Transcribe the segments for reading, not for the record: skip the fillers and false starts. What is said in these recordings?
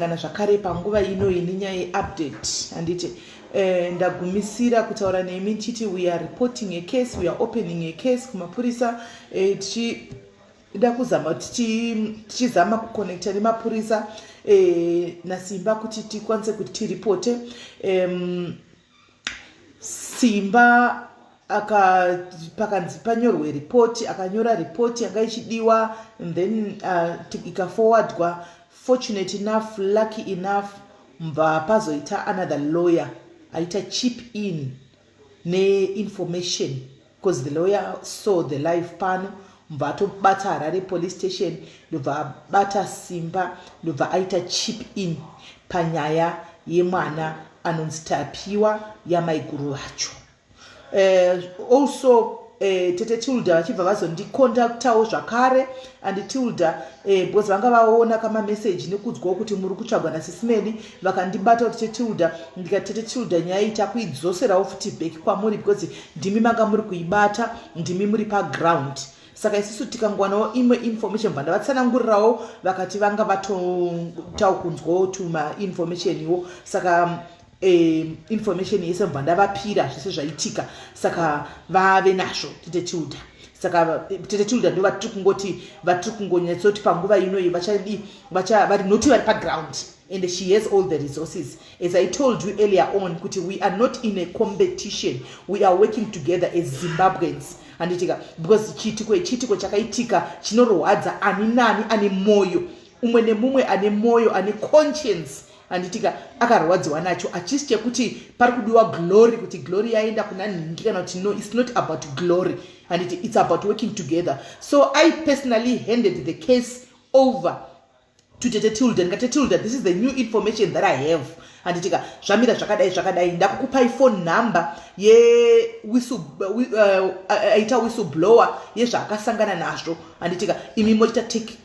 Kana zvakare panguva ino nenyaya yeupdate, handiti? Ndagumisira kutaura nemi ndichiti we are reporting a case, we are opening a case kumapurisa, tichida kuzama, tichizama kuconnecta nemapurisa naSimba kuti tikwanise kuti tiripote. Simba aka pakanzi panyorwe ripoti, akanyora ripoti yanga ichidiwa and then ikaforwardwa. Fortunate enough, lucky enough, mbva pazoita another lawyer aita chip in neinformation, because the lawyer saw the live pano. Mbva atobata Harare Police Station, ndobva abata Simba, ndobva aita chip in panyaya yemwana anonzi Tapiwa, yamaiguru vacho. Also, Tete Tilda vachibva vazondicontactawo zvakare, and Tilda, because vanga vaona kamameseji nekudzwawo kuti muri kutsvagwa naSisi Melly, vakandibata kuti, "Tete Tilda." Ndikati, "Tete Tilda, nyaya iyi takuidzoserawo futi back kwamuri, because ndimi manga muri kuibata, ndimi muri paground. Saka isusu tikangwanawo imwe information." Bva ndavatsanangurirawo, vakati vanga vatotawo kunzwawo tumainformation iwo. Saka information yese mubva ndavapira zvese zvaitika, saka vave nazvo Tete Tilda. Saka Tete Tilda ndo vatiri kungoti, vatiri kungonyatsoti panguva inoyi vachadi vari noti vari paground, and she has all the resources. As I told you earlier on kuti we are not in a competition, we are working together as Zimbabweans, handitika? Because chiitiko, chiitiko chakaitika chinorwadza ani nani ane mwoyo, umwe nemumwe ane mwoyo, ane conscience, handitika, akarwadziwa nacho. Hachisi chekuti pari kudiwa glory, kuti glory yaenda kuna nhingi kana kuti no. It's not about glory, handiti? It's about working together. So I personally handed the case over to Tete Tilda. Ndikati, "Tilda, this is the new information that I have, handitika? Zvamira zvakadai zvakadai. Ndakukupai phone number yeaita whistleblower yezvaakasangana nazvo, handitika? Imi mochita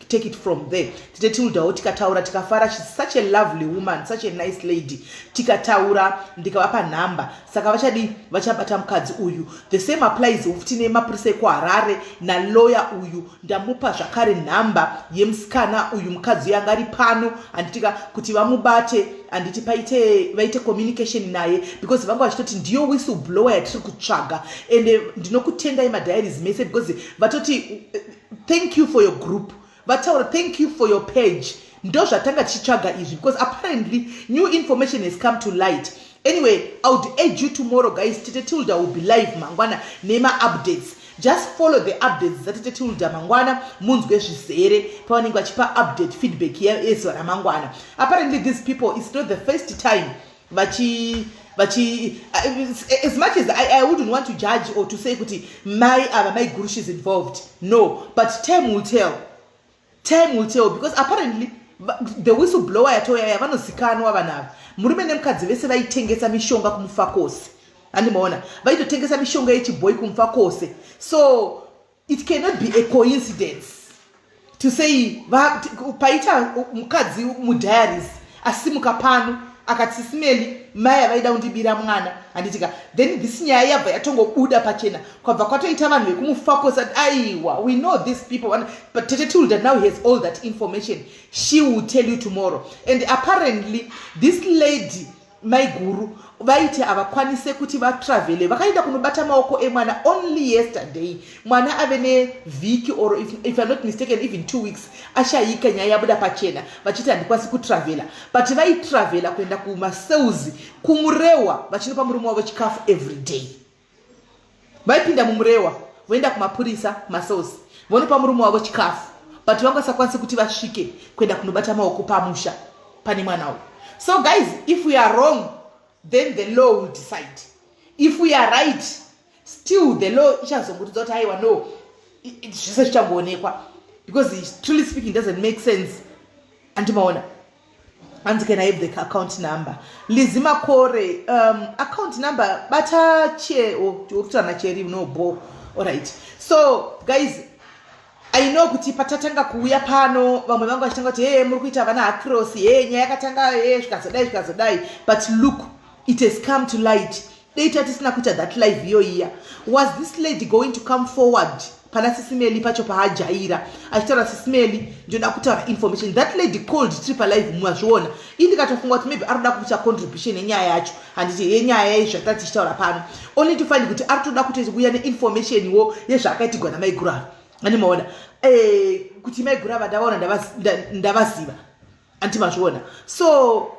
take it from there." Tete Tildawo tikataura, tikafara. She's such a lovely woman, such a nice lady. Tikataura, ndikavapa nhamba. Saka vachadi vachabata mukadzi uyu. The same applies futi nemapurisa ekuHarare naloya uyu. Ndamupa zvakare nhamba yemusikana uyu, mukadzi uyu anga ari pano, handitika, kuti vamubate, handiti? Paite vaite communication naye, because vanga vachitoti ndiyo whistleblower yatiri kutsvaga. And ndinokutendai madiaries mese, because vatoti thank you for your group, vataura thank you for your page. Ndo zvatanga tichitsvaga izvi, because apparently new information has come to light. Anyway, I would urge you, tomorrow, guys, Tete Tilda will be live mangwana nema-updates. Just follow the updates dzaTete Tilda mangwana, munzwe zvizere pavanenge vachipa update, feedback yezuva ramangwana. Apparently these people, it's not the first time vachi vachi as much as I wouldn't want to judge or to say kuti mai ava, mai Gurush, is involved, no, but time will tell, time will tell, because apparently the whistleblower yatoyaya, vanozikanwa vanhu ava. Murume nemukadzi vese vaitengesa mishonga kuMufakose, handimaona? Vaitotengesa mishonga yechibhoi kuMufakose. So it cannot be a coincidence to say paita mukadzi mudiaries asimuka pano akati, "Sisi Melly, mai avaida kundibira mwana," handitika? Then this nyaya yabva yatongobuda pachena, kwabva kwatoita vanhu vekuMufakose, "Aiwa, we know these people." But Tete Tilda now has all that information. She will tell you tomorrow. And apparently this lady, maiguru, vaiti havakwanise kuti vatravele. Vakaenda kunobata maoko emwana only yesterday. Mwana ave nevhiki, or if I'm not mistaken, even 2 weeks ashayika, nyaya yabuda pachena, vachiti handikwanisi kutravhela. But vaitravhela kuenda kumasales kuMurewa, vachinopa murume wavo chikafu every day. Vaipinda muMurewa, voenda kumapurisa, masales, vonopa murume wavo chikafu, but vangasakwanisi kuti vasvike kuenda kunobata maoko pamusha pane mwana uyu. So guys, if we are wrong, then the law will decide. If we are right, still the law ichazongotidza kuti aiwa, no, zvese zvichangoonekwa, because truly speaking, doesn't make sense, andimaona? Hanzi, "Can I have the account number?" Lizi Makore, account number bata che okutaura nacheri no bo. Alright, so guys, I know kuti patatanga kuuya pano, vamwe vangu vachitanga kuti, "He, muri kuita vana across, he, nyaya yakatanga, he, zvikazodai zvikazodai." But look, it has come to light. Dei tatisina kuita that live iyoiya, was this lady going to come forward? Pana Sisi Melly pacho paajaira achitaura, "Sisi Melly, ndinoda kutaura information." That lady called Triple Live, mazviona. Ii, ndikatofunga kuti maybe ari kuda kuita contribution yenyaya yacho, handiti, yenyaya yezvatati tichitaura pano, only to find kuti ari kutoda kuuya neinformation wo yezvaakaitigwa namaiguru ava. Andimaona kuti maiguru ava ndavaona, ndavaziva, anditi mazviona? So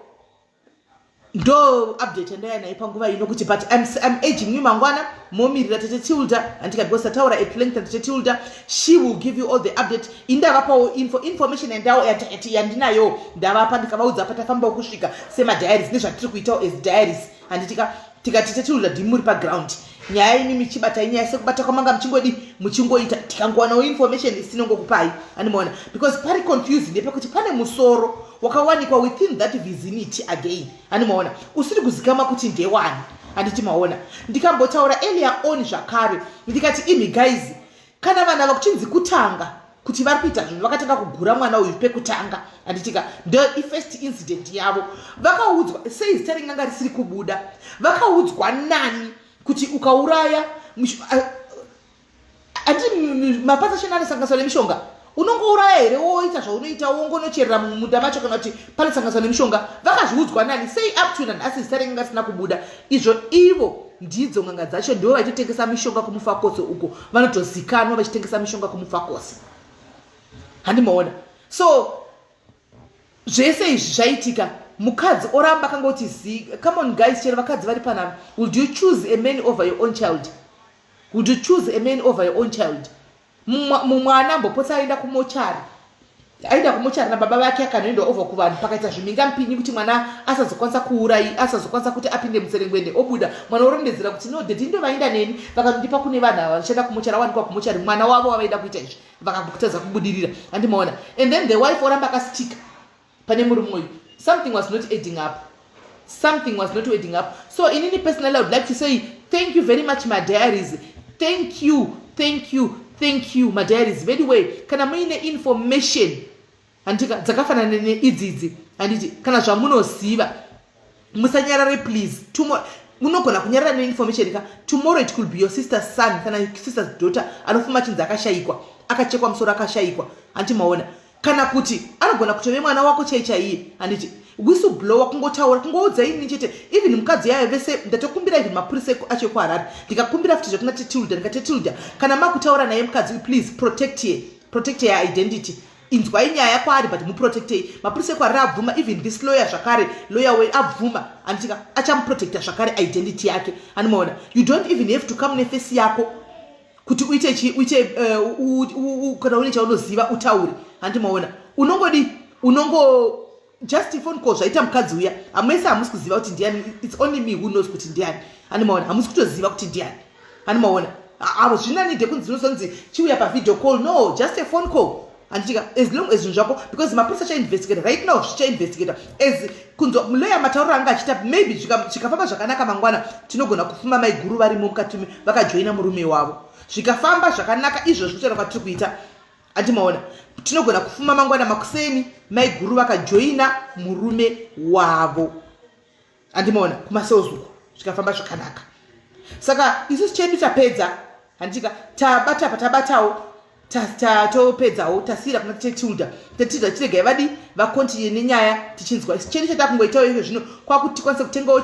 ndo update yandaya nayo panguva ino kuti, but I'm urging you, mangwana momirira Tete Tilda, handika, because tataura at length. Tete Tilda, she will give you all the update. Indavapawo information yandinayo, ndavapa, ndikavaudza patafambawo kusvika semadiaries nezvatiri kuitawo as diaries, handitika? Tikati, "Tete Tilda, ndimuri paground nyaya, imi michibatai nyaya sekubata kwamanga muchingodi muchingoita." Tikangowanawo information isinongokupai, andimaona? Because pari confusing ndepekuti pane musoro wakawanikwa within that vicinity again, andimaona, usiri kuzikama kuti ndewani, handiti maona? Ndikambotaura earlier on zvakare, ndikati, "Imi guys, kana vanhu ava kuchinzi kutanga kuti vari kuita zvinhu, vakatanga kugura mwana uyu pekutanga, handitika, ndo ifirst incident yavo, vakaudzwa sei zita ringanga risiri kubuda? Vakaudzwa nani kuti ukauraya, handiti mapasasheni anosanganiswa nemishonga, unongouraya here, woita zvaunoita, wongonocherera mumunda macho, kana kuti panosanganiswa nemishonga? Vakazviudzwa nani? Sei up to nanhasi zita ringanga risina kubuda?" Izvo ivo ndidzo n'anga dzacho, ndivo vaitotengesa mishonga kuMufakose uko, vanotozikanwa vachitengesa mishonga kuMufakose, handimaona? So zvese izvi zvaitika, mukadzi oramba akangoti zi. Come on guys, chero vakadzi vari panapa, would you choose a man over your own child? Would you choose a man over your own child? Mumwana ambopotsa aenda kumochari, aenda kumochari nababa vake, akanoenda over kuvanhu, pakaita zvimingamupinyi kuti mwana asazokwanisa kuurai, asazokwanisa kuti apinde mutserengwende, obuda mwana orondedzera kuti, "No, daddy ndo vaenda neni, vakanondipa kune vanhu ava vanoshanda kumochari." Awanikwa kumochari mwana wavo wavaida kuita izvi, vakakutadza kubudirira, handimaona? And then the wife oramba akastika pane murume uyu. Something was not adding up, something was not adding up. So inini personally, I would like to say thank you very much, my diaries. Thank you, thank you, thank you, my diaries. Very way, kana muine information, handika, dzakafanana neidzidzi, handiti, kana zvamunoziva, musanyarare please. Tomorrow munogona kunyarara neinformation ka, tomorrow it could be your sister's son kana sister's daughter anofuma chinzi akashayikwa, akachekwa musoro, akashayikwa, handiti maona? Kana kuti anogona kutove mwana wako chai chaiye, handiti? Whistleblower, kungotaura, kungoudza ini chete, even mukadzi yayo vese ndatokumbira, even mapurisa acho ekuHarare ndikakumbira futi zvekuna Tetilda, ndikati, "Tetilda, kana makutaura naye mukadzi, please protect her, protect her identity. Inzwai nyaya kwaari, but muprotectei." Mapurisa ekuHarare abvuma, even this lawyer zvakare, lawyer we abvuma, anditika, achamuprotecta zvakare identity yake, andimaona? You don't even have to come neface yako kuti uite chi uite kana une chaunoziva utaure, handimaona? Unongodi unongo just phone call, zvaita mukadzi uya. Hamwese hamusi kuziva kuti ndiani, it's only me who knows kuti ndiani, handimaona? Hamusi kutoziva kuti ndiani, handimaona? Avo zvinanide kunzi zinozonzi chiuya pavideo call. No, just a phone call, handitika, as long as zvinhu zvako, because mapurisa achainvestigata right now, zvichainvestigata as kunzwa muloya matauriro anga achiita. Maybe zvikafamba zvakanaka mangwana, tinogona kufuma maiguru varimo mukati vakajoina murume wavo. Zvikafamba zvakanaka izvozvo, kutaura kwatiri kuita, handimaona, tinogona kufuma mangwana makuseni maiguru vakajoina murume wavo, handimaona, kumacells uko, zvikafamba zvakanaka. Saka isusu chedu tapedza, handika, tabata patabatawo, topedzawo, tasiyira kuna Tetilda. Tetilda, chiregai vadi vacontinue nenyaya tichinzwa. Chedu chatakungoitawo izvo zvino kwakuti tikwanise kutengawo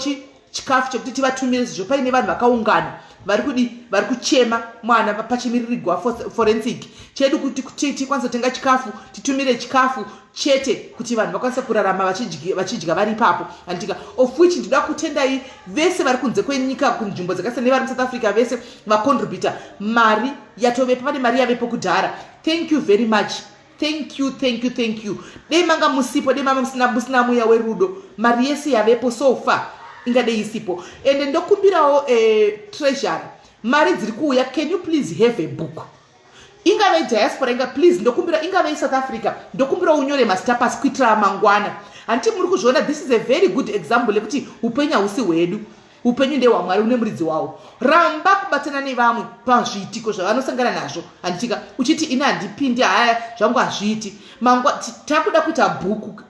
chikafu chekuti tivatumire, sezvo paine vanhu vakaungana vari kudi, vari kuchema mwana pachimiririgwa forensic. Chedu kuti tikwanise kutenga chikafu, titumire chikafu chete kuti vanhu vakwanise kurarama vachidya vari ipapo, handitika? Of which ndinoda kutendai vese vari kunze kwenyika, kunzvimbo dzakasiyana, nevari muSouth Africa, vese vacontributa. Mari yatovepo, pane mari yavepo kudhara. Thank you very much, thank you, thank you, thank you. Dei manga musipo, dei manga musina mweya werudo, mari yese yavepo so far ingadei isipo. Ende ndokumbirawo treasury, mari dziri kuuya, can you please have a book? Ingave diaspora, inga, please ndokumbira, ingave iSouth Africa, ndokumbira unyore mazita pasi kuitira mangwana. Handiti muri kuzviona? This is a very good example yekuti upenyu hausi hwedu, upenyu ndehwaMwari, une muridzi wawo. Ramba kubatana nevamwe pazviitiko zvavanosangana nazvo, handitika, uchiti, "Ini handipindi, haya zvangu hazviiti." Mangwa takuda kuita bhuku.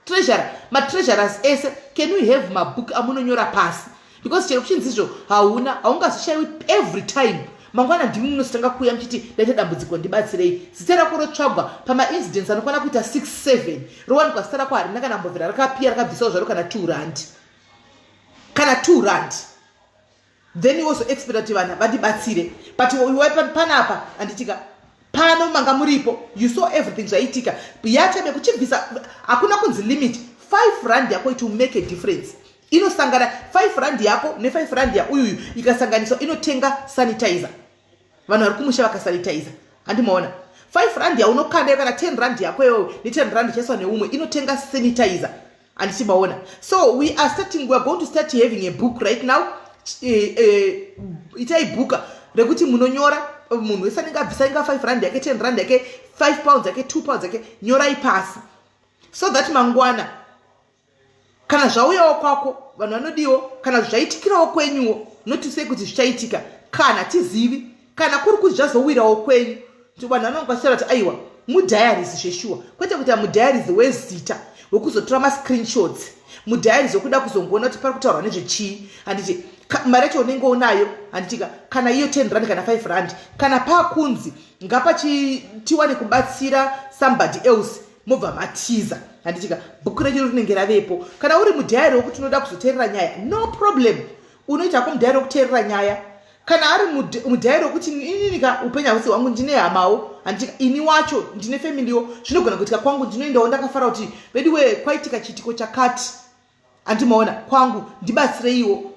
Treasurer, matreasurers ese, can we have mabhuku amunonyora pasi? Because chero kuchinzizvo hauna, haungazoshayiwi every time. Mangwana ndimi munozotanga kuuya muchiti ndaita dambudziko ndibatsirei. Zita rako rotsvagwa pamaincidents anokwana kuita 6 7 rowanikwa zita rako harina kana mbovera rakapiya rakabvisawo zvaro kana 2 rand. Kana 2 rand. Then you also expect kuti vanhu vandibatsire. But iwe panapa handitika pano manga muripo you saw everything zvaiitika. Yatebe kuchibvisa hakuna kunzi limit 5 rand yako it will make a difference. Inosangana 5 rand yako ne 5 rand yauyuyu ikasanganiswa inotenga sanitizer. Vanhu vari kumusha vakasanitizer. Handimaona 5 rand yaunokanda kana 10 rand yako iyoyo ne 10 rand ichaiswa neumwe inotenga sanitizer. Handiti maona. So we are starting, we are going to start having a book right now. Itai bhuka rekuti munonyora munhu wese anenge abvisa inga 5 rand yake, 10 rand yake, 5 pounds yake, 2 pounds yake, nyorai pasi so that mangwana kana zvauyawo kwako vanhu vanodiwo, kana zvaitikirawo kwenyuwo, not to say kuti zvichaitika, kana tizivi, kana kuri kuti zvazowirawo kwenyu, vanhu vanongwasira kuti aiwa mudiaries zveshuwa, kwete kuita mudiaries wezita wekuzotora mascreenshots, mudiaries wekuda kuzongoona kuti pari kutaurwa nezvechii. Handiti mari yacho unenge unayo, handitika kana iyo 10 rand kana 5 rand, kana pakunzi ngapachitiwane kubatsira somebody else, mobva matiza. Handitika bhuku renyu rinenge ravepo. Kana uri mudiary wekuti unoda kuzoteerera nyaya, no problem, unoita ko mudiary wekuteerera nyaya. Kana ari mudiary wekuti ininika upenyu hausi hwangu, ndine hamawo, handitika ini wacho ndine familywo, zvinogona kuitika kwangu, ndinoendawo ndakafara kuti veduwe kwaitika chiitiko chakati, handimaona kwangu, ndibatsireiwo.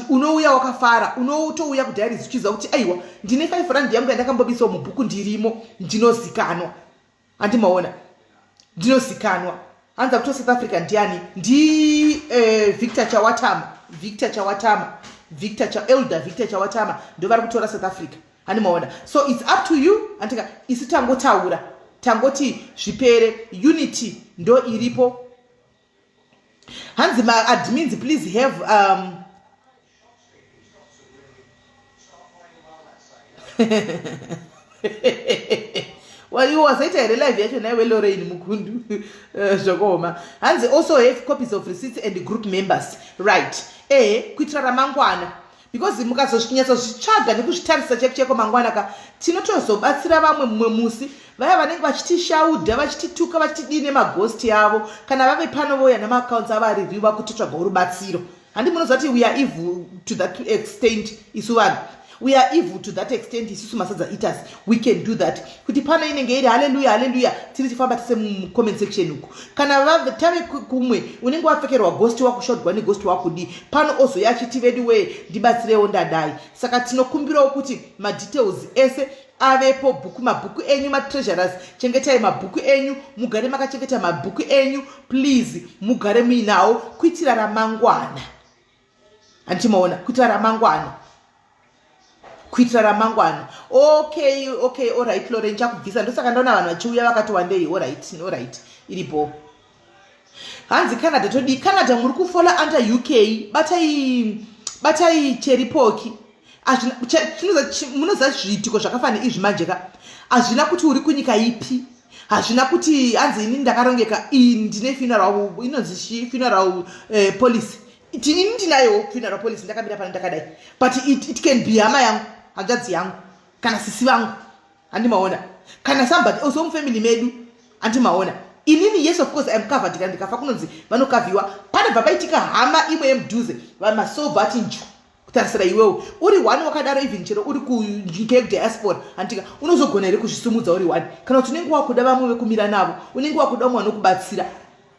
Unouya wakafara, unotouya kudiaries uchiziva kuti aiwa ndine 5 rand yangu yandakambobisawo mubhuku, ndirimo, ndinozikanwa. Handimaona ndinozikanwa. Hanzi akuto South Africa ndiani? Ndi Victor Chawatama, Victor Chawatama, Victor Cha, Elder Victor Chawatama ndo vari kutora South Africa. Handimaona. So it's up to you. Handika isu tangotaura, tangoti zvipere, unity ndo iripo. Hanzi maadmins please have iwe wazoita here live yacho naiwe Lorraine Mukundu? Zvakaoma. Hanzi also have copies of receipts and group members, right? Ehe, kuitira ramangwana, because mukazonyatsozvitsvaga nekuzvitarisa cheko cheko mangwana ka tinotozobatsira vamwe mumwe musi, vaya vanenge vachitishauda, vachitituka, vachitidii nemagosti avo, kana vave pano vouya nemaaccounts avo ari riwa kutotsvagawo rubatsiro. Handi munoziva kuti we are evil to that extent isu vanhu, we are evil to that extent isusu masadza eaters, we can do that. Kuti pano inenge iri haleluya haleluya, tiri tifamba tise mucomment section uku, kana tave kumwe unenge wapfekerwa ghost, wakushodwa neghost, wakudi pano ozoya achiti vedu wee ndibatsirewo ndadai. Saka tinokumbirawo kuti madetails ese avepo, bhuku, mabhuku enyu, matreasurers, chengetai mabhuku enyu, mugare makachengeta mabhuku enyu, please, mugare muinawo kuitira ramangwana. Handichimaona, kuitira ramangwana, kuitira ramangwana. Okay, okay, alright, Loren, chakubvisa. Ndosaka ndaona vanhu vachiuya vakati wandei. Alright, alright, iripo. Hanzi Canada todii? Canada muri kufola under UK. Batai, batai cheripoki. Munoziva zviitiko zvakafanira izvi manje ka, hazvina kuti uri kunyika ipi, hazvina kuti hanzi ini ndakarongeka, iyi ndine funeral, inonzi chi funeral policy. Ini ndinayo funeral policy, ndakamira pano ndakadai, but it can be hama yangu, hanzvadzi yangu, kana sisi vangu, handimaona, kana somebody also mufamily medu, handimaona. Inini, yes, of course I'm covered. Kana ndikafa kunonzi vanokaviwa, panobva paitika hama imwe yemudhuze, masobva ati nju kutarisira iwewo uri one wakadaro. Even chero uri kunyika yekudiaspora, handika unozogona here kuzvisumudza uri one? Kana kuti unenge wakuda vamwe vekumira navo, unenge wakuda umwe vanokubatsira.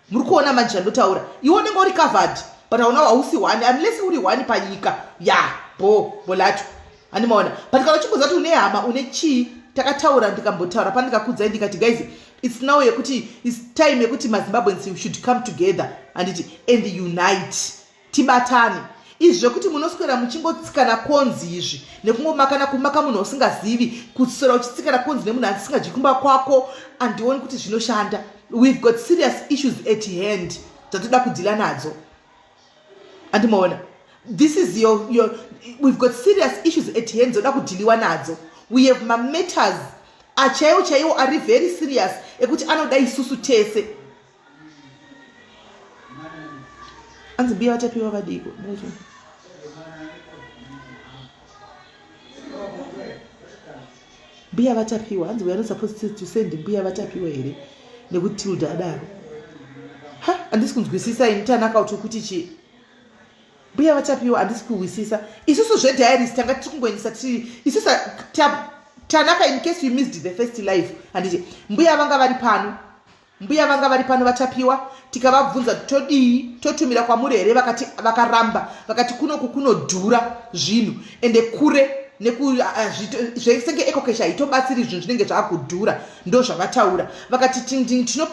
Muri kuona manje zvandotaura? Iwe unenge uri covered, but hauna, hausi one, unless uri one panyika ya bo bolacho, handimaona. But kana uchingoziva kuti une hama, une chii, takataura, ndikambotaura pandikakudzai ndikati guys, it's now yekuti it's time yekuti maZimbabweans should come together, handiti, and unite, tibatane. Izvi zvekuti munoswera muchingotsikana konzi izvi nekungomakana, kumaka munhu usingazivi, kuswera uchitsikana konzi nemunhu asingadyi kumba kwako, handioni kuti zvinoshanda. We've got serious issues at hand dzatoda kudhila nadzo, andimaona. This is your we've got serious issues at hand dzoda kudhiliwa nadzo. We have mamatters achaiwo chaiwo ari very serious ekuti anoda isusu tese. Anzi mbiya vatapiwa vadiko. Mbuya vaTapiwa hanzi we are not supposed to send mbuya vaTapiwa here nekuti Tilda adaro. Ha, handisi kunzwisisa ini Tanaka kuti kuti chii. Mbuya vaTapiwa handisi kuhwisisa. Isusu zvediaries tanga tiri kungoendesa tiri isusu Tanaka in case you missed the first live handiti mbuya vanga vari pano Mbuya vanga vari pano vaTapiwa tikavabvunza kuti todii totumira kwamuri here vakati vakaramba vakati kunoku kunodhura zvinhu ende kure senge ecocash haitobatsiri zvinhu zvinenge zvakudhura ndozvavataura vakati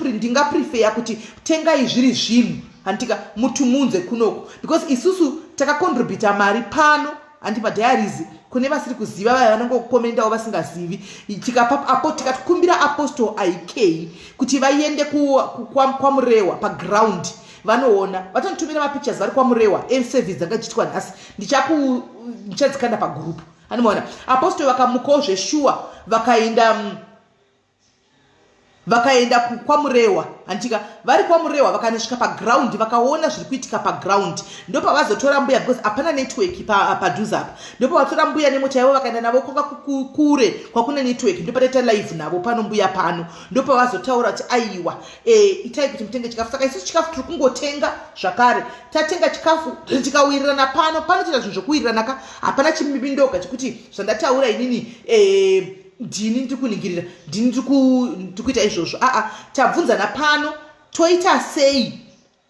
ndingaprefeya kuti tengai zviri zvinhu handitika mutumunze kunoku because isusu takacontributa mari pano Handi madiaries kune vasiri kuziva vaya vanongokomendawo vasingazivi tikapa apo tikatikumbira apostle IK kuti vaende kwaMurewa paground vanoona vatonitumira mapictures vari kwaMurewa eservice dzanga dzichiitwa nhasi ndichadzikanda pagroup anomaona apostle vakamukawo zveshuwa vakaenda mm, vakaenda kwamurewa handitika vari kwamurewa vakanosvika paground vakaona zviri kuitika paground ndopavazotora mbuya because hapana network padhuze apa ndopavatora mbuya nemota yavo vakaenda navo kwanga kure kwakune network ndopataita live navo pano mbuya pano ndopavazotaura kuti aiwa e, itai kuti mutenge chikafu saka isusu chikafu tiri kungotenga zvakare tatenga chikafu tikawirirana pano panotoita zvinhu zvokuwirirana ka hapana chimibindoga chekuti zvandataura inini e, ndini ndiri kuningirira ndini ndiri kuita izvozvo aa tabvunzana pano toita sei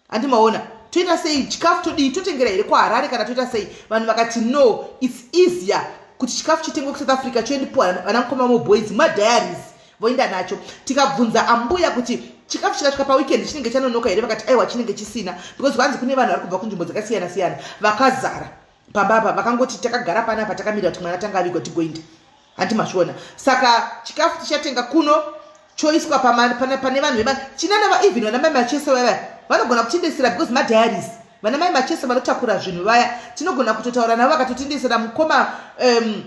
handi maona toita sei chikafu todii totengera here kuharare kana toita sei vanhu vakati no its easier kuti chikafu chitengwe kusouth africa choendipiwa vana mukoma moboys madiaries voenda nacho tikabvunza ambuya kuti chikafu chikasvika paweekend chinenge chanonoka here vakati aiwa chinenge chisina because kwanzi kune vanhu vari kubva kunzvimbo dzakasiyana siyana vakazara pamba apa vakangoti takagara panapa takamira kuti mwana tanga avigwa tigoinda hanti mazviona saka chikafu tichatenga kuno choiswa pane vanhu vema chinana even vana mai macheso vaya vanogona kutindesera because madiaries vana mai macheso vanotakura zvinhu vaya tinogona kutotaura navo vakatotindesera mukoma um,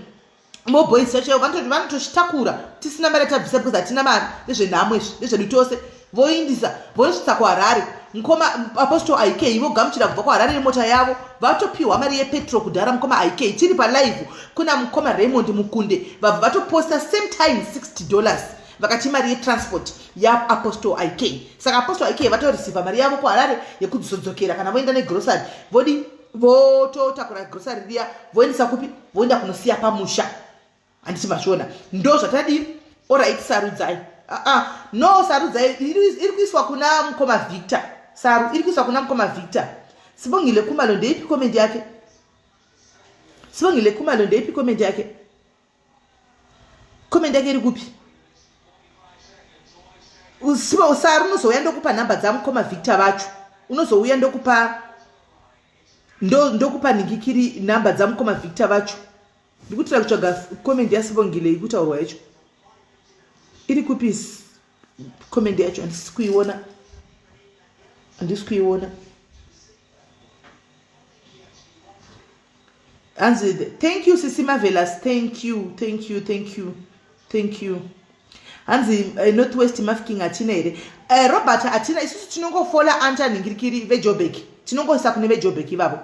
moboys chacho vanotochitakura tisina mari yatabvisa because hatina mari ndezvenhamo izvi ndezvedu tose voindisa voisvitsa kuharare mukoma apostle ik vogamuchira kubva kuharare nemota yavo vatopiwa mari yepetro kudhara mukoma ik tiri palive kuna mukoma raymond mukunde vabva vatoposta same time 60 dollars vakati mari yetransport yaapostle ik saka apostle ik vatoreceiva mari yavo kuharare yekuzodzokera kana voenda negrocery vodi vototakura grocery riya voendesa kupi voenda kunosiya pamusha handiti mazviona ndo zvatadii orit sarudzai aa ah, ah. no sarudzai iri kuiswa kuna mukoma victor saru iri kuiswa kuna mukoma victor sibongile kumalo ndeipi komendi yake sibongile kumalo ndeipi komendi yake komendi yake iri kupi saru unozouya ndokupa nhamba dzamukoma victor vacho unozouya ndokupa ndokupa nhingikiri nhamba dzamukoma victor vacho ndikutira kutsvaga comment yasibongile ikutaurwa yacho iri kupi comment yacho handisi kuiona handisi kuiona hanzi thank you sisi marvelous thank you thank you thank you thank you hanzi eh, northwest mafking hatina here eh, robert hatina isusu tinongofola anta nhingirikiri vejobek tinongoisa kune vejobek ivavo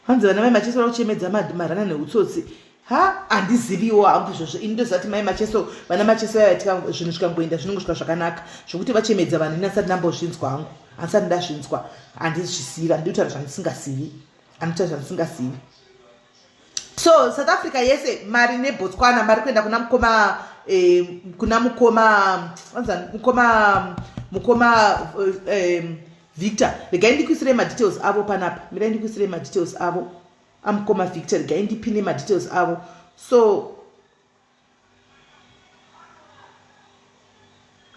hanzi vana mai macheso vari kuchemedza marana neutsotsi ha handiziviwo hangu izvozvo ini ndoziva kuti mai macheso vana macheso vaya zvinhu zvikangoenda zvinongosvika zvakanaka zvokuti vachemedza vanhu ini asati ndambozvinzwa hangu handisati ndazvinzwa handizvizivi handidi kutaura zvandisingazivi handitaura zvandisingazivi so south africa yese mari nebotswana mari kuenda kuna mukoma eh, kuna mukoma anzani mukoma mukoma eh, victor regai ndikuisirei madetails avo panapa mirai ndikuisirei madetails avo amukoma victor regai ndipine madetails avo so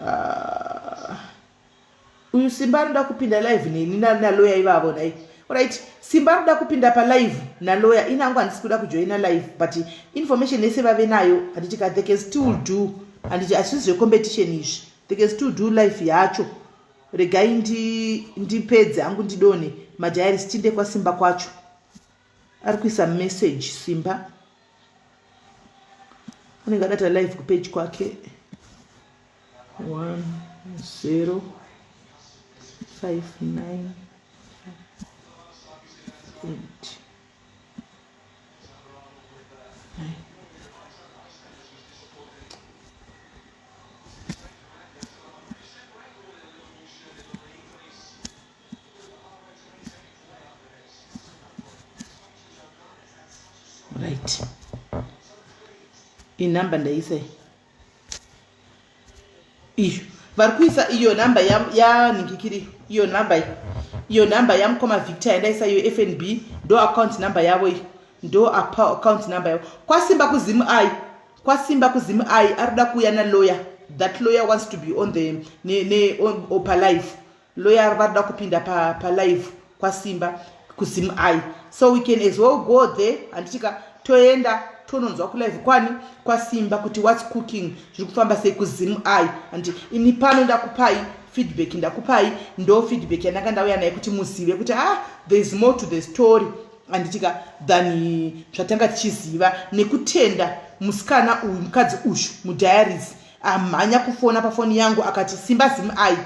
Ah. uyu simba anoda kupinda live neni naloya ivavo nhai right simba anoda kupinda palive naloya ini hangu handisi kuda kujoina live but information yese vave nayo handiti ka they can still do handiti hazvisi zvecompetition izvi they can still do life yacho regai ndipedze hangu ndidone madiaries tinde kwasimba kwacho ari kuisa message simba anenge adata live kupage kwake 1 0 5 9 8 Right. Inumber ndaisa iyo vari kuisa iyo number yanhingikiri iyo number iyo number yamukoma Victor yandaisa iyo FNB ndo account number yavo iyo ndo account number yavo kwasimba kuzimu ai kwasimba kuzimu ai arikuda kuuya nalawyer that lawyer wants to be on the ne, ne, on, on, pa live lawyer varikuda kupinda pa, pa live kwasimba kuzim i so we can as well go there handitika toenda tononzwa kulive kwani kwasimba kuti whats cooking zviri kufamba sei kuzim i handi ini pano ndakupai feedback ndakupai ndo feedback yandanga ndauya naye kuti muzive kuti ah there is more to the story handitika than zvatanga tichiziva nekutenda musikana uyu mukadzi uyu mudiaries amhanya kufona pafoni yangu akati simba zim i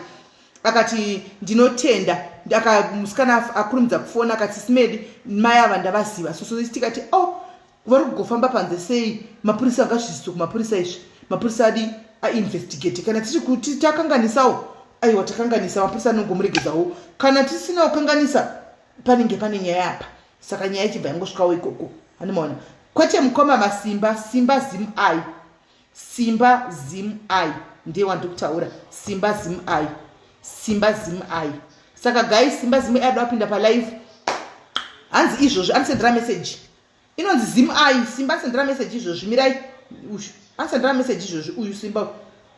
akati ndinotenda aka musikana akurumidza kufona akati simedi mai ava ndavaziva so so tikati oh vari kugofamba panze sei mapurisa ngazvisiso kumapurisa izvi mapurisa adi ainvestigate kana tiri kuti takanganisawo aiwa takanganisa mapurisa anongomuregedzawo kana tisina kukanganisa panenge pane nyaya apa saka nyaya ichibva yangosvikawo ikoko handimaona kwete mukoma masimba simba zim i Simba Zim I ndiye wandiri kutaura. Simba Zim I. Simba Zim I. Saka guys, Simba Zim I ada kupinda pa live. Hanzi izvozvi anisendera message. Inonzi Zim I. Simba anisendera message izvozvi. Mirai. Ushu. Anisendera message izvozvi uyu Simba.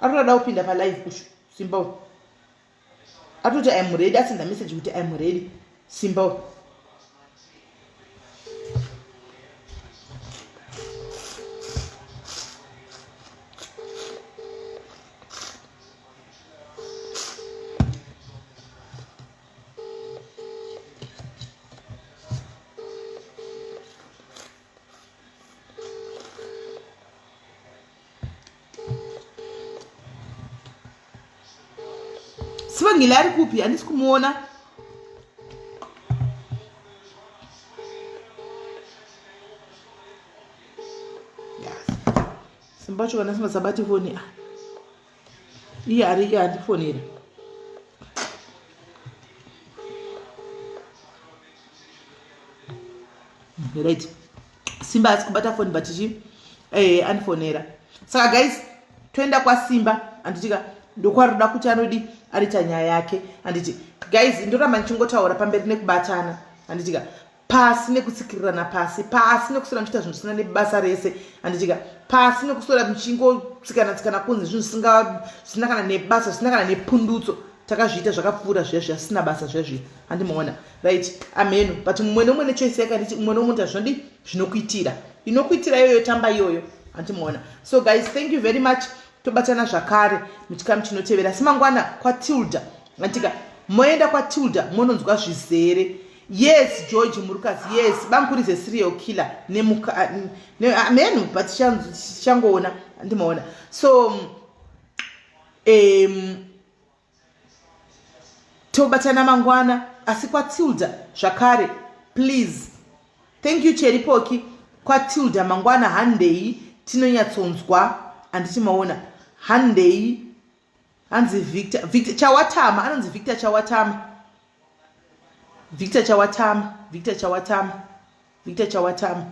Arikuda kupinda pa live ushu. Simba. Atoti I'm ready asenda message kuti I'm ready. Simba. Sibongile ari kupi? Handisi kumuona. Simba wacho kana asingazabati foni ah. Iye ari iye andifonera. Right. Simba asi kubata foni but chi eh andifonera. Saka guys toenda kwaSimba anditika ndokwaroda kuti anodi arita nyaya yake anditi guys ndoramba ndichingotaura pamberi nekubatana anditika pasi nekutsikirirana pasi pasi nekuswera muchiita zvinhu zvisina nebasa rese anditika pasi nekuswera muchingotsikana tsikana kunze zvinhu zvisina kana nebasa zvisina kana nepundutso takazviita zvakapfuura zviya zviya zvisina basa zviya zviya handimaona right ameno but mumwe nomwe nechoice yake handiti umwe nomwe tazvinodi zvinokuitira inokuitira iyoyo tamba iyoyo handimaona so guys thank you very much tobatana zvakare muchikamu chinotevera asi mangwana kwatilda anditika moenda kwatilda mononzwa zvizere yes george murukazi yes bamukuru is a serial killer nemuka ne, ameno but tichangoona handimaona so um, tobatana mangwana asi kwatilda zvakare please thank you cheripoki kwatilda mangwana handei tinonyatsonzwa handiti maona handei hanzi victor victor chawatama anonzi victor chawatama victor chawatama victor chawatama Victor Chawatama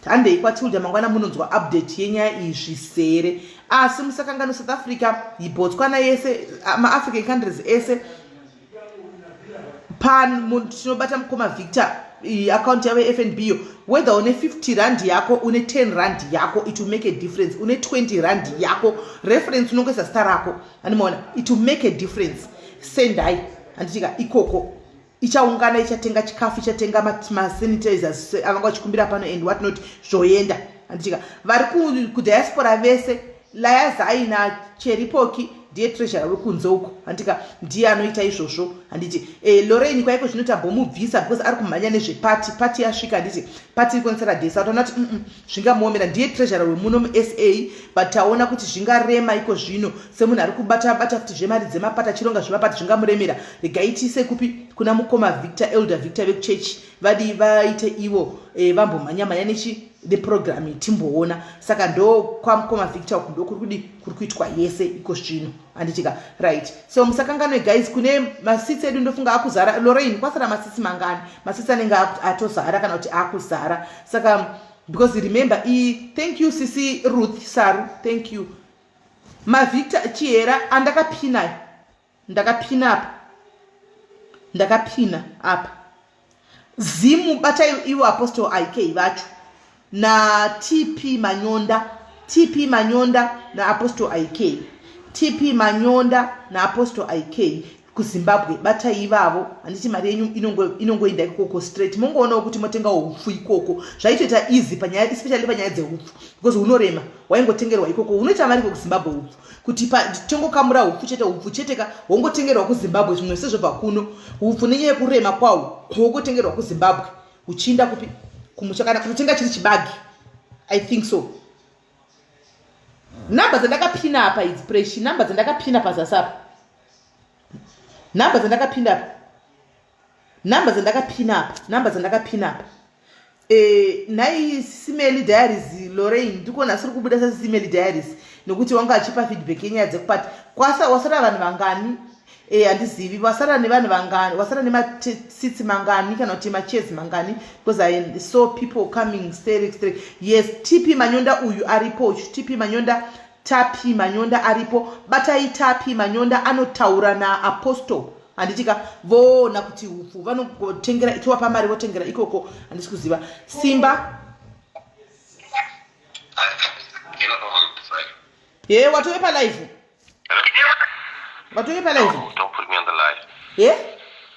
handei kwaTilda mangwana munonzwa update yenyaya iyi zvisere asi musakanganwe South Africa Botswana yese maAfrican countries ese pan tinobata mukoma Victor account yavo yeFNB yo whether une 50 rand yako une 10 rand yako it will make a difference une 20 rand yako reference unongoisa zita rako andimaona it will make a difference sendai handitika ikoko ichaungana ichatenga chikafu ichatenga masanitizers avanga vachikumbira pano and what not zvoenda handitika vari kudiaspora vese layazai nacheripoki ndiye treasurer wekunze uko handika ndiye anoita izvozvo handiti e, lorraine kwaiko zvino tambomubvisa because ari kumhanya nezvepati pati yasvika handiti pati iri kuonetsera desa utaona kuti mm zvingamuomera ndiye treasurer wemuno musa but taona kuti zvingarema iko zvino semunhu ari kubata bata futi zvemari dzemapati achironga zvemapati zvingamuremera regai tiise kupi kuna mukoma Victor, Elder Victor vekuchechi, vadii vaite ivo e, vambomhanya mhanya nechi neprogram timboona. Saka ndo kwamukoma Victor uku ndokuri kudi kuri kuitwa yese iko zvino, handitika? Right, so musakanganwe guys, kune masitsi edu ndofunga akuzara. Lorraine, kwasara masitsi mangani? Masitsi anenge atozara kana kuti akuzara. Saka because remember i thank you sisi Ruth Saru, thank you maVictor Chihera andakapina, ndakapina apa, ndakapina apa Zimu. Batai ivo Apostle Ik vacho naTP Manyonda, TP Manyonda naApostle Ik, TP Manyonda naApostle Ik kuZimbabwe. Batai ivavo, handiti? Mari yenyu inongoenda ikoko straight, mongoonawo kuti motengawo upfu ikoko. Zvaitoita easy panyaya, especially panyaya dzeupfu, because unorema, waingotengerwa ikoko, unoita mari kuZimbabwe. Upfu kuti tongokamura upfu chete, upfu chete ka, wongotengerwa kuZimbabwe. Zvimwe sezvobva kuno, upfu nenyaya yekurema kwawo wongotengerwa kuZimbabwe uchiinda kupi? Kumusha, kana kutotenga chiri chibagi, I think so. Namba dzandakapina apa idzi, preshi namba dzandakapina pazasi apa, namba dzandakapinda apa, namba dzandakapina apa, namba dzandakapina apa. Nhai Simeli Diaries, Lorraine, ndikuona asiri kubuda saSimeli Diaries nekuti wanga achipa feedback yenyaya dzekupati. Kwasa wasara vanhu vangani? Handizivi wasara nevanhu vangani, wasara nemasitsi mangani kana kuti machezi mangani, because I saw people coming steric steric. Yes, TP Manyonda uyu aripo, TP Manyonda, Tapi Manyonda aripo. Batai Tapi Manyonda, anotaura naApostle, handitika? Voona kuti upfu vanogotengera, tovapa mari votengera ikoko. Handisi kuziva, Simba. Ye, watove palive, watove palive. Don't put me on the live. Ye.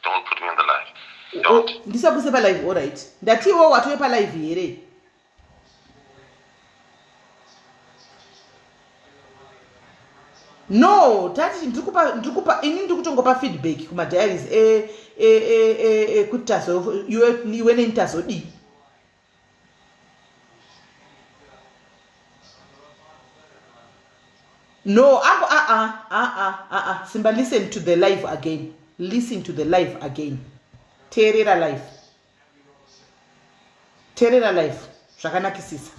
Don't put me on the live. Don't. Ndisakuse palive? Alright, ndatiwo watove palive here? No, tati ndikupa, ndikupa ini, ndikutongopa feedback kumadiaries ekuti tazo iwe neni tazodii. No, ako aa aa aa, Simba, listen to the live again, listen to the live again. Teerera live, teerera live zvakanakisisa.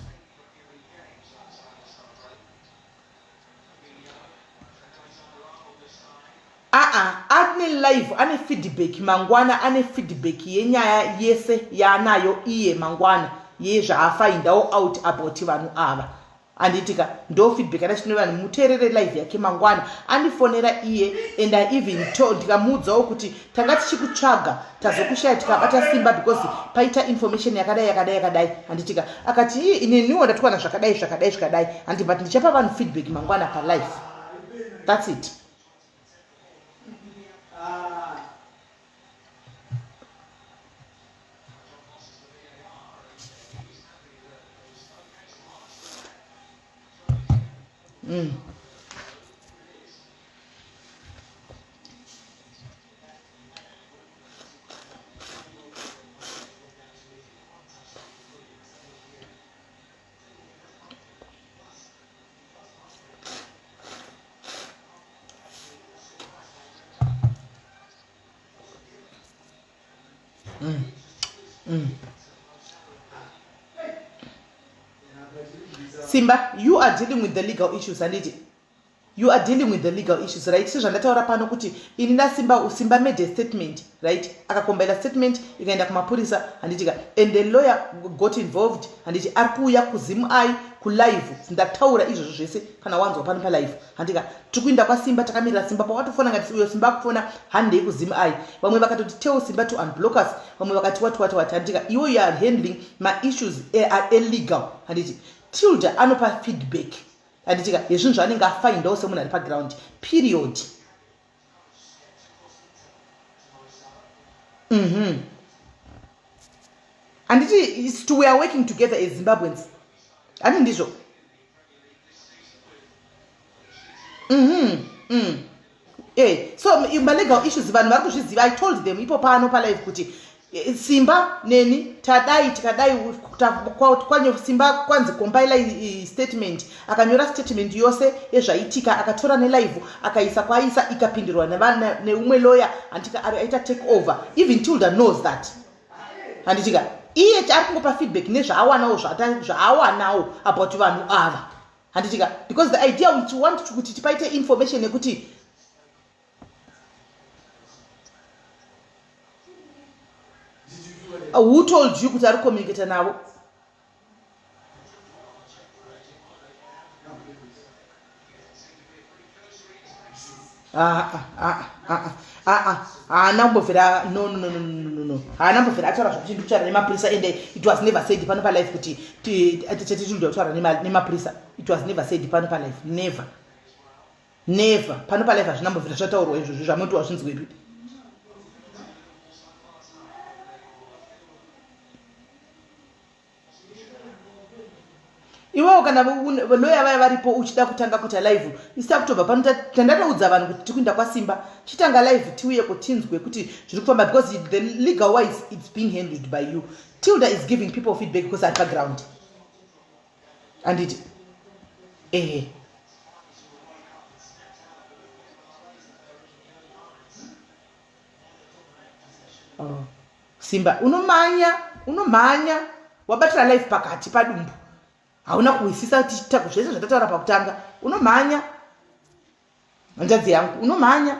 Aa, ane live, ane feedback mangwana, ane feedback yenyaya yese yaanayo iye mangwana, yezvaafindawo out about vanhu ava, handitika? Ndo feedback ana chino vanhu. Muteerere live yake mangwana. Andifonera iye and I even told, ndikamuudzawo kuti tanga tichikutsvaga, tazokushaya, tikabata Simba because paita information yakadai yakadai yakadai, handitika? Akati ii, ineniwo ndatowana zvakadai zvakadai zvakadai, handi? But ndichapa vanhu feedback mangwana palive. That's it. Simba, you are dealing with the legal issues, handiti? You are dealing with the legal issues, right? Sezvandataura pano kuti ini naSimba, Simba made a statement, right? Akakombaila statement ikaenda kumapurisa, handitika? And the lawyer got involved, handiti? Ari kuuya kuZimu kulive. Ndataura izvozvo zvese, kana wanzwa pano palive, handika? Tiri kuinda kwaSimba, takamirira Simba. Pawatofona ngati uyo Simba akufona, handei kuZimu. Vamwe vakatoti tell Simba to unblock us, vamwe vakati wati wati wati, handitika? Iwo you are handling maissues illegal, handiti? Tilda anopa feedback, handitika, yezvinhu zvaanenge afindawo semunhu ari paground, period. Handiti we are working together as Zimbabweans, handi ndizvo? So malegal issues vanhu vari kuzviziva. I told them ipo pano palive kuti Eh, simba neni tadai tikadai kwanyo simba kwanzi compiler statement akanyora statement yose yezvaitika akatora nelive akaisa kwaaisa ikapindirwa neumwe lawyer handitika aita take over even tilda knows that handitika iye ari kungopa feedback nezvaawanawo zvaawanawo about vanhu ava handitika because the idea we want kuti tipaite information yekuti Who told you kuti ari kucommunicata navo? Ah, ah, ah, ah, ah, haana kumbobvira no no no no no no haana kumbobvira ataura zvekuti ndikutaura nemapurisa and it was never said pano palife kuti titinoda kutaura nemapurisa it was never said pano palife never Never. Pano pa live hazvina mbobvira zvataurwa izvozvo zvamunoti wazvinzwepi. Iwewo kana lawyer vaya varipo uchida kutanga kuita live isu takutobva pano tandatoudza vanhu kuti tikuinda kwaSimba chitanga live tiuye kutinzwe kuti zviri kufamba because the legal wise it's being handled by you. Tilda is giving people feedback because ari paground. Anditi ehe. Oh. Simba unomanya unomhanya wabatira life pakati padumbu hauna kuhwisisa zvese zvatataura pakutanga unomhanya hanzvadzi yangu unomhanya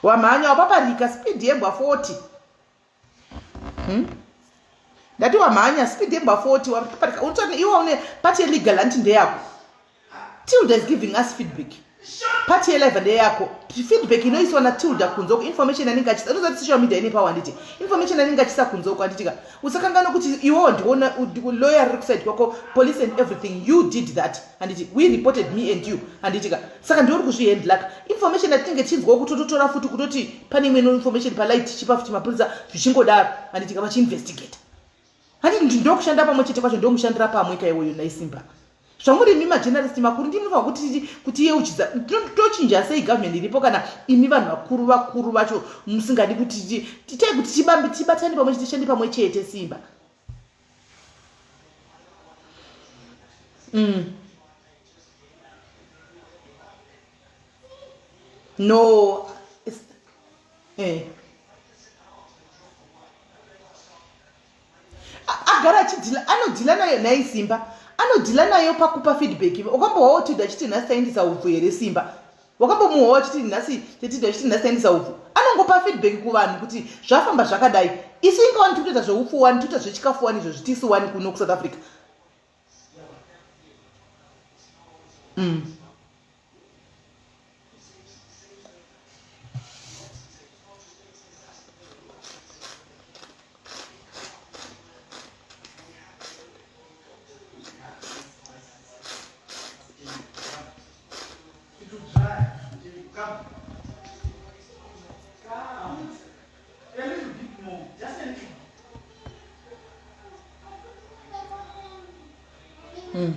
wamhanya wapaparika speed yembwa 40 hmm? Ndati wamhanya speed yembwa 40 wapaparika unotsvaka iwe une pati yelegal anti ndeyako. Tilda is giving us feedback. Pati yelive ndeyako. Feedback inoiswa naTilda kunze uko information anenge achisa unoziva kuti social media ine power handiti information anenge achisa kunze uko handitika usakanganwa kuti iwewo ndiona lawyer riri kuside kwako police and everything you did that handiti we reported me and you handitika saka ndiwe uri kuzvihandlaka information yatinenge tichinzwawo kutototora futi kutoti pane imwe information palight tichipa futi mapurisa zvichingodaro handitika vachiinvestigata handiti ndokushanda pamwe chete kwacho ndomushandira pamwe kaiwoyo naisimba zvamuri imi majournalist makuru ndinofanira kuti kuti yeuchidza tochinja sei government iripo kana imi vanhu vakuru vakuru vacho musingadi kuti titai kuti tibambe tibatane pamwe chete tishande pamwe chete simba No. Eh. Agara achidhila anodhila nayo nhai Simba anodhila nayo pakupa feedback wakambohwawo tidha achiti nhasi taendesa upfu here Simba wakambomuhwawo achiti nhasi tetidha achiti nhasi taendesa upfu anongopa feedback kuvanhu kuti zvafamba zvakadai isu inga wani tikutoita zveupfu wani tikuita zvechikafu wani izvo zvitisi wani kuno kusouth africa mm. Mm.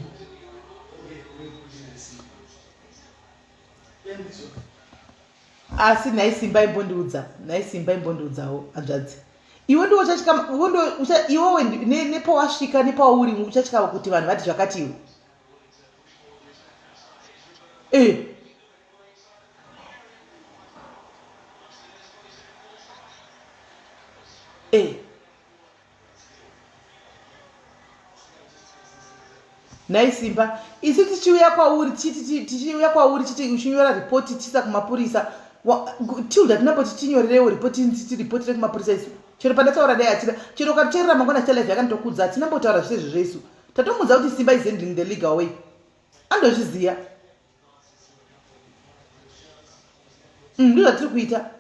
Asi nhai Simba imbondiudza, nhai Simba imbondiudzawo hanzvadzi. Iwe ndiwe uchatya, iwe ndiwe ucha iwewe nepawasvika nepauri uchatya kuti vanhu vati zvakati iwe. Eh. Eh. Nhai Simba, isu tichiuya kwauri tichiti tichiuya kwauri tichiti uchinyora report tichiisa kumapurisa. Tilda tinamboti tinyorerewo report titi report rekumapurisa isu. Chero pandataura dai atina chero ukatoteerera mangwana chita live yakanitokudza hatina mbotaura zvese izvozvo isu. Tatomudza kuti Simba is handling the legal way. Andozviziya. Ndozvatiri kuita.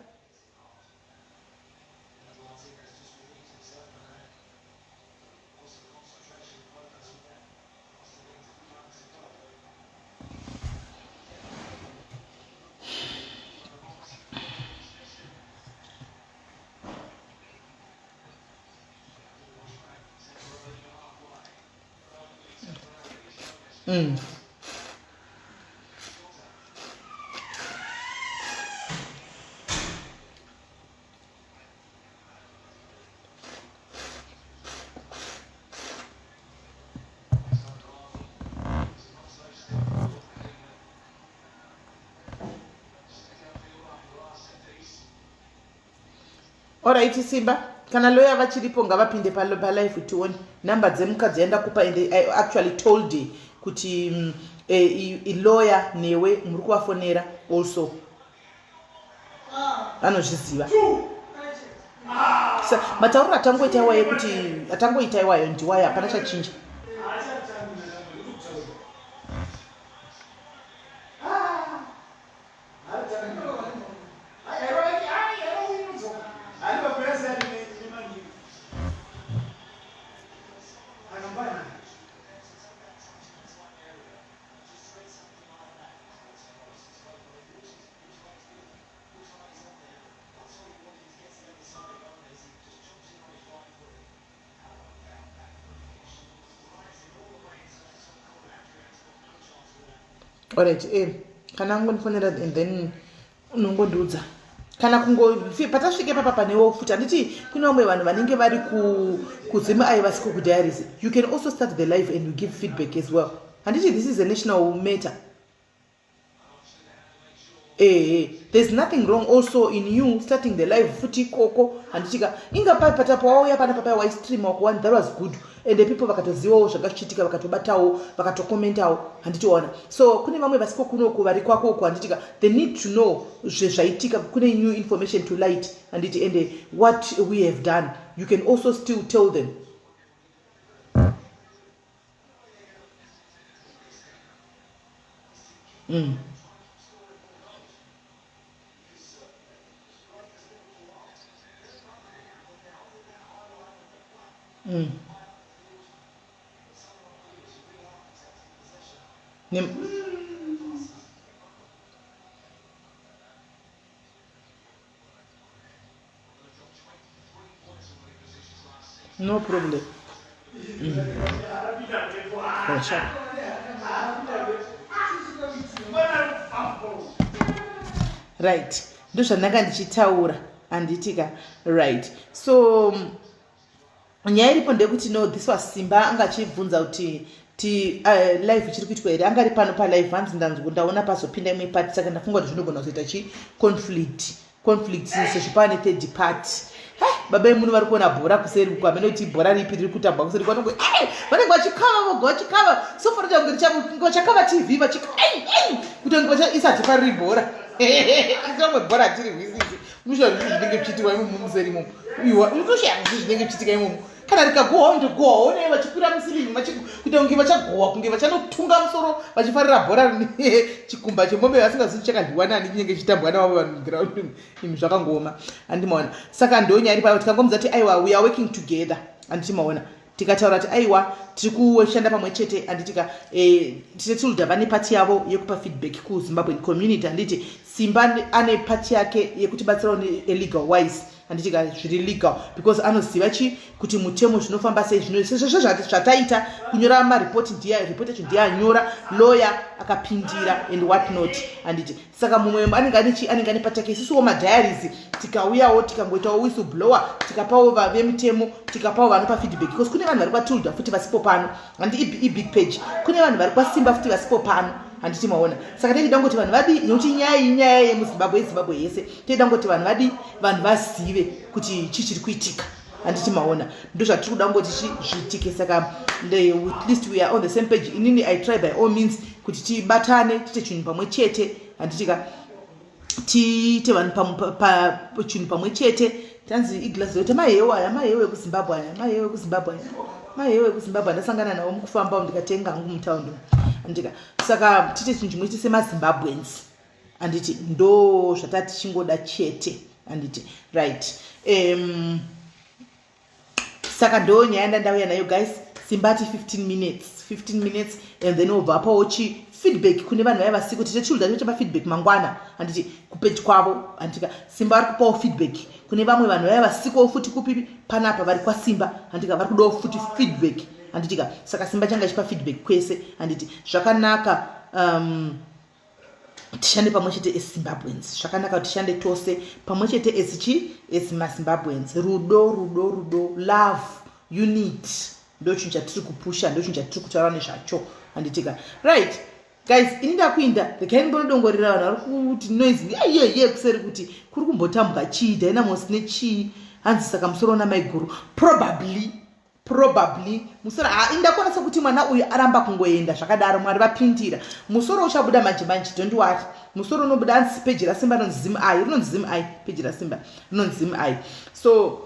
Mm. Alright Simba, kana lawyer vachiripo ngavapinde palife tione number dzemukadzi yandakupa and I actually told her kuti eh, lawyer newe muri kuvafonera also vanozviziva. Matauriro atangoita iwayo kuti atangoita iwayo ndiwayo, hapana chachinja. Alright, kana angondifonera and then unongondiudza kana kungo patasvike papa panewo futi. Handiti kune vamwe vanhu vanenge vari kuZim ai vasiko kudiaries? You can also start the live and you give feedback as well. Handiti this is a national matter? Ehe, there's nothing wrong also in you starting the live futi ikoko, handitika? Inga patapo wauya pana papa waistream wako one, that was good, and the people vakatozivawo zvanga zvichiitika, vakatobatawo, vakatokomentawo, handitiona? So kune vamwe vasiko kunoku vari kwako uko, handitika? They need to know zvezvaitika, kune new information to light, handiti? And what we have done, you can also still tell them. No problem. Sure. Right, ndozvandanga ndichitaura, handitika? Right, so nyaya iripo ndeyekuti, no, this was Simba anga achibvunza kuti ti live chiri kuitwa here. Anga ari pano palive, hanzi ndanzwa ndaona pazopinda imwe party, saka ndafunga kuti zvinogona kuzoita chi conflict sezvo pane third party. Baba emuno vari kuona bhora kuseri uko, hamene kuti bhora ripi riri kutambwa kuseri kwanongo. Vanenge vachikava voga, vachikava sofa roita vachakava TV, kuti isati pariri bhora, isamwe bhora hatiri hwisisi. Unoshaya zvinhu zvinenge zvichiitikwa imomo museri imomo. Iwa unotoshaya zvinhu zvinenge zvichiitika imomo. Kana rikagohwa, ndogohwa onei vachikwira musilingi kuita kunge vachagohwa, kunge vachanotunga musoro, vachifarira bhora chikumba chemombe vasingazivi chakadyiwa nani, chinenge chichitambwa navavo vanhu muground. Imi, zvakangooma, handimaona? Saka ndonyaya iri pavo. Tikangomudza kuti aiwa, we are working together, handichimaona? Tikataura kuti aiwa, tiri kushanda pamwe chete, handitika? Tine Tilda vane part yavo yekupa feedback kuZimbabwean community, handiti? Simba ane part yake yekutibatsirawo nelegal wise, handitika? Zviri legal because anoziva chi kuti mutemo zvinofamba sei. Zvino sezvo zvataita kunyora maripoti, ndiye ripoti yacho ndiye anyora, lawyer akapindira and what not, handiti? Saka mumwe anenge ane chi anenge ane part yake. Isusuwo madiaries tikauyawo, tikangoitawo whistle blower, tikapawo vemitemo, tikapawo vanopa feedback, because kune vanhu vari kwaTilda futi vasipo pano, handi? Ibig page. Kune vanhu vari kwaSimba futi vasipo pano, handiti maona? Saka teida ngoti vanhu vadi, nekuti nyaya iyi nyaya yemuZimbabwe, yeZimbabwe yese. Teida ngoti vanhu vadi, vanhu vazive kuti chii chiri kuitika, handiti maona? Ndo zvatiri kuda ngoti zviitike. Saka at least we are on the same page. Inini I try by all means kuti tibatane, tiite chinhu pamwe chete, handitika? Tiite vanhu chinhu pamwe chete. Tanzi iglass yote mahewu aya, mahewu ekuZimbabwe aya, mahewu ekuZimbabwe aya, mahewu ekuZimbabwe andasangana nawo mukufamba, ndikatenga hangu mutaundi, handika? Saka tiite chinhu chimwe chete semaZimbabweans, handiti? Ndo zvatati tichingoda chete, handiti? Right, saka ndo nyaya ndandauya nayo, guys. Simbati 15 minutes, 15 minutes, and then obva apawo chi feedback kune vanhu vaya vasiko. Tite Tilda tochapa feedback mangwana, handiti? Kupeji kwavo, handitika? Simba vari kupawo feedback kune vamwe vanhu vaya vasikowo futi kupipi panapa, vari kwaSimba, handitika? Vari kudawo futi feedback, handitika? Saka Simba changa chipa feedback kwese, handiti? Zvakanaka, tishande pamwe chete eZimbabweans. Zvakanaka kuti tishande tose pamwe chete as chi as maZimbabweans. Rudo, rudo, rudo, love, unity, ndo chinhu chatiri kupusha, ndo chinhu chatiri kutaura nezvacho, handitika? Right guys, ini ndakuinda. Regai ndimbonodongorera vanhu vari kuti noise yeyeye kuseri, kuti kuri kumbotambwa chii, Dynamos nechii. Hanzi saka musoro una maiguru probably probably musoro ha indakona sekuti mwana uyu aramba kungoenda zvakadaro. Mwari vapindira, musoro uchabuda manje manje, don't worry, musoro unobuda. Hanzi peji raSimba rinonzi Zim I, rinonzi Zim I, peji raSimba rinonzi Zim I. So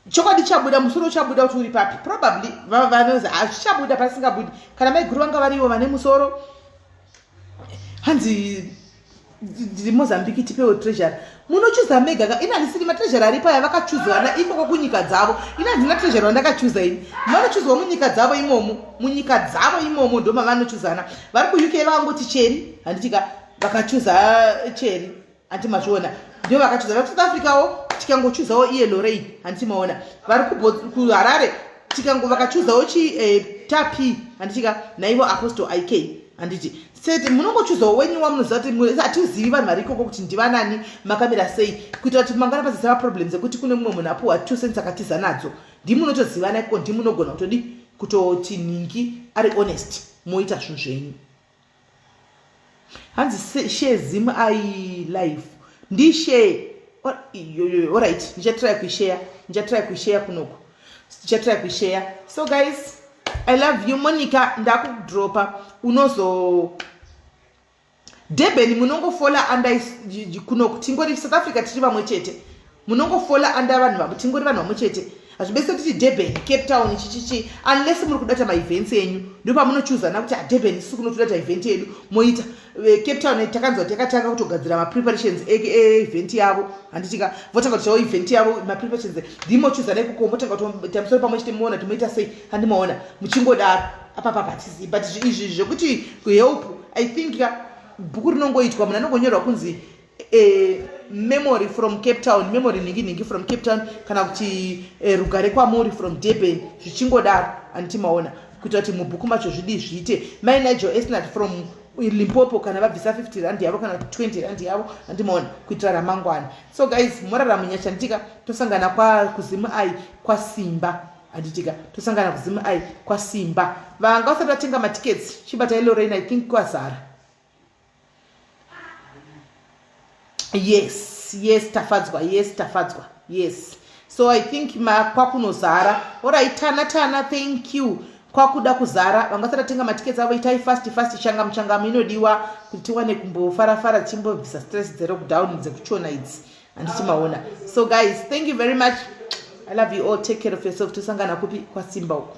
chokwadi chabuda, musoro uchabuda kuti uri papi. Probably vanozi hazvichabuda pasingabudi kana maiguru vanga varivo vane musoro. Hanzi ndiri Mozambique, tipewo treasury. Munochuza mega ka, ini handisiri matreasury aripo aya, vakachuzwana ikoko kunyika dzavo. Ini handina treasury wandakachuza ini. Vanochuzwa munyika dzavo imomo, munyika dzavo imomo ndo mavanochuzana. Vari kuUK vangoti Cheri, handitika vakachuza Cheri, handiti mazviona? Ndio vakachuza. Vari kuSouth Africawo tikangochuzawo iye Lorraine, handiti maona? Vari kuHarare tikango vakachuzawo chi Tapi, handitika naivo Apostle Ik, handiti seti munongochuzawo wenyu wamunoziva kuti hatizivi vanhu vari ikoko kuti ndivanani, makamira sei, kuitira kuti mangwana pazisava problems ekuti kune mumwe munhu apuwa 2 cents akatiza nadzo. Ndimunotozivana ikoko, ndimunogona kutodi kutoti nhingi ari honest, moita zvinhu zvenyu. Hanzi share Zim I live, ndishare. Alright, ndichatry kuishare, ndichatry kuishare kunoku, ndichatry kuishare. So guys, I love you. Monica, ndakudropa, unozo Durban munongofola under kunoku. Tingori South Africa, tiri vamwe chete, munongofola under vanhu vamwe, tingori vanhu vamwe chete. Hazvibese titi Durban, Cape Town, chichichi, unless muri kudata maevents enyu, ndo pamunochuzana kuti aDurban isusu kunotoda event yedu moita. Cape Town takanzwa kuti yakatanga kutogadzira mapreparations eevent yavo, handitika votanga kutawo event yavo, mapreparations ndimochuzana ikoko, motanga kutoita musoro pamwe chete, muona kuti moita sei, handimaona muchingodaro. Apapa hatizivi, but izvi zvekuti kuhelp, I think bhuku rinongoitwa, munhu anongonyorwa kunzi Memory from Cape Town, Memory nhingi nhingi from Cape Town, kana kuti Rugare kwamuri from Durban, zvichingodaro, handiti maona? Kuita kuti mubhuku macho zvidii zviite. Mai Nigel Esnat from Limpopo, kana vabvisa 50 rand yavo kana 20 rand yavo, handimaona, kuitira ramangwana. So guys, morara munyasha, handitika? Tosangana kuZimu ai kwaSimba, handitika? Tosangana kuZimu ai kwaSimba. Vanga vasati vatenga matickets, chibatai Lorraine, I think kwazara. Yes, Tafadzwa, yes, Tafadzwa, yes. So I think kwakunozara. Alright, Tana, Tana, thank you. Kwakuda kuzara, vanga vasati vatenga matickets avo, itai fast fast. Changamu changamu inodiwa kuti tiwane kumbofarafara, tichimbobvisa stress dzelockdown, dzekuchona idzi, handiti maona? So guys, thank you very much, I love you all, take care of yourself. Tosangana kupi? KwaSimba uko.